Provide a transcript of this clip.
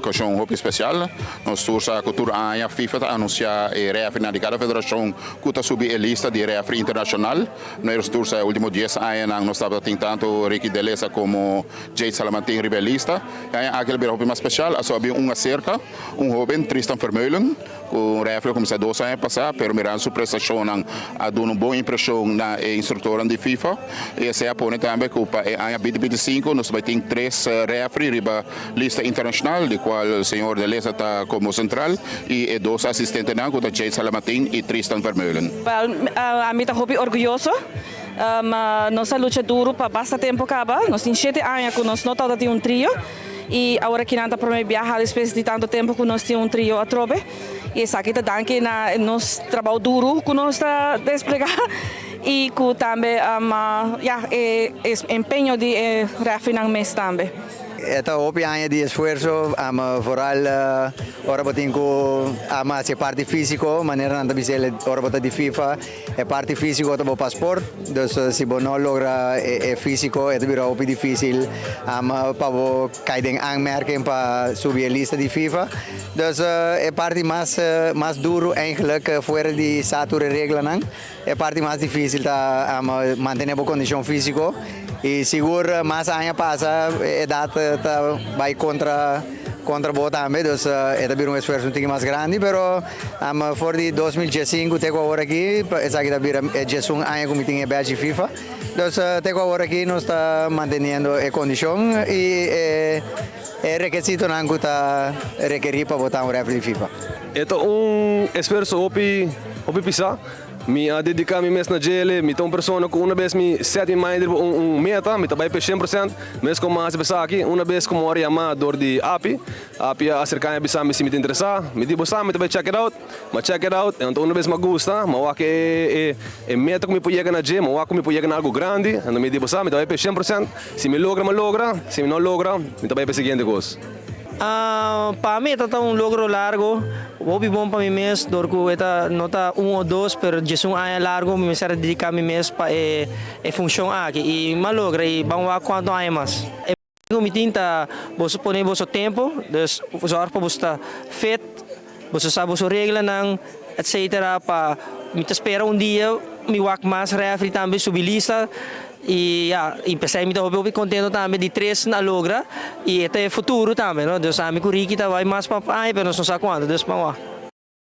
okashon hopi spesial. Nos tur sa ku tur aña FIFA ta anunsiá e rèfrinan di kada federashon ku ta subi e lista di rèfri internashonal. Nos tur sa e último dies añanan nos tabata tin tantu Ricky De Leza komo Jade Salamantin riba e lista. E aña aki a bira hopi mas spesial, aso a bin un aserka, un hóben, Tristan Vermeulen, ku un rèfri a kuminsá 2 aña pasá, pero mirando su prestashonnan a duna un bon impreshon na e instruktornan di FIFA. I esei a pone tambe ku pa e aña 2025 nos ta bai tin tres rèfri riba lista internashonal, di kual señor De Leza ta komo sentral i e dos asistentenan ku ta Jade Salamatin i Tristan Vermeulen. Wel, ami ta hopi orguyoso. Nos a lucha duru pa basta tempu kaba. Nos tin 7 aña ku nos no tabata tin un trio. I awor aki nan ta promé biaha despues di tantu tempu ku nos tin un trio atrobe. I esaki ta danki na nos trabou duru ku nos ta desplegá i ku tambe ya, e empeño di e refereenan mes tambe. E ta hopi aña di esfuerso, vooral ora bo tin ku hasi e parti físiko, manera nan ta bisa ora bo ta di FIFA, e parti físiko ta bo paspoort. Dus si bo no logra e físiko, e ta bira hopi difísil pa bo kai den aanmerking pa subi e lista di FIFA. Dus e parti mas duru eigenlijk, fuera di sa tur e reglanan, e parti mas difísil ta mantené bo kondishon físiko. I sigur mas aña pasa, edat ta bai kontra bo tambe, dus e ta bira un esfuerso un tiki mas grandi, pero for di 2015 te ku awor aki, esaki ta bira e 11 aña ku mi tin e badge di FIFA. Dus te ku awor aki nos ta manteniendo e kondishon i e rekisitonan ku ta rekerí pa bo ta un referee di FIFA. E ta un esfuerso hopi hopi pisá. Mi a dediká mi mes na dje, mi ta un persona ku un bes mi set mi mind riba un meta, mi ta bai pa 100%, mes ku mas pensá aki, un bes ku mi a yama dor di API, API a aserká mi, bisa mi si mi ta interesá, mi di: "Bo sa, mi ta bai check it out." M'a check it out, anto un bes m'a gusta, m'a wak e meta ku mi por yega na dje, m'a wak ku mi por yega na algu grandi, anto mi di: "Bo sa, mi ta bai pa 100%, si mi logra, mi logra, si mi no logra, mi ta bai pa e siguiente kos." Pa mi ta un logro largu, hopi bon pa mi mes, dor ku ta no ta un òf dos, pero 11 aña largu mi mester dediká mi mes pa e funshon aki i m'a logra i ban wak kuantu aña mas. E mi tin ta bo pone bo tempu, dus zorg pa bo ta fit, bo sa bo reglanan, etc. Pa mi ta spera un dia mi wak mas referee tambe subi lista i ja, i p'esei mi ta hopi hopi kontentu tambe di tres a logra i e futuro tambe, no? Dus ami ku Ricky ta bai mas pa aña, pero nos no sa kuantu, dus ban wak.